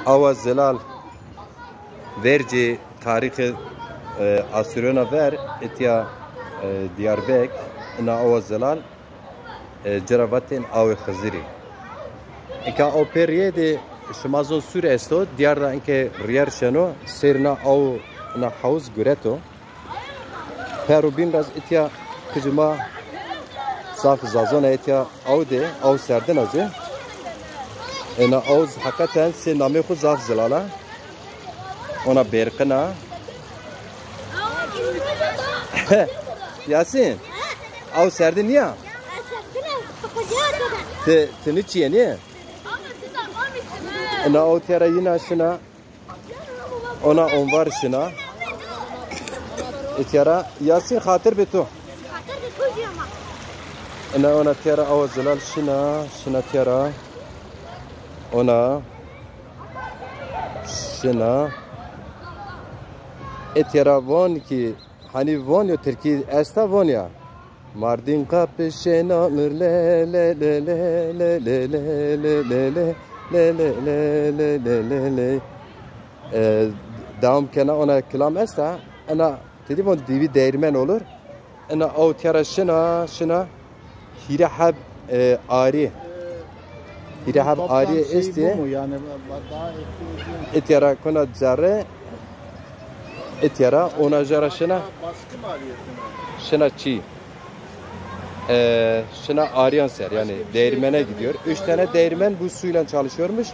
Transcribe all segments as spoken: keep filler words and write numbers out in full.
Awa Zelal vercê tarîxê, e, Asûrîyona ver, itya, e, Diyarbek, ina Awa Zelal, e, ci ra vatên Awê Xizirî. Nika aw pê rîyê de şima zon sûr esto, diyar ra inke rîyer şeno, sêr na aw, na hawz gureto. Pero bîn ra zî itya kicî ma zaf zazon a itya aw de, aw serdin a zî. Ena aw zî heqeten sê namê xwu zaf zelal a. Ona berqin a. Yasîn, aw serdin nîya? Ti, ti nî çîyê nî? Ena aw tera yîna şina. Ona onvar şina. Îtya ra Yasîn xatir bi to. Ina ona tera awa zelal şina, şina tera. Ona şina. Îtya ra von ki, hani von yo Tirkî esta von ya. Mardin kapı şena le le le le le le le le le le le le le le le le. E, devam kena ona kilam esta. Ena tedî von dîvî değirmen olur. Ena aw tera şina, şina hîre heb, e, arî. Hîre heb arî estî. Toplam şey bu mu? Yani daha etkili. Îtya ra kuna zerre. Îtya ra ona jara şina. Baskı maliyetini. Şina çî. E, şina arîyan ser, yani değirmene gidiyor. Üç tane değirmen bu suyla çalışıyormuş.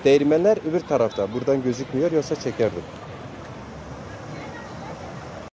Değirmenler öbür tarafta. Buradan gözükmüyor, yoksa çekerdim.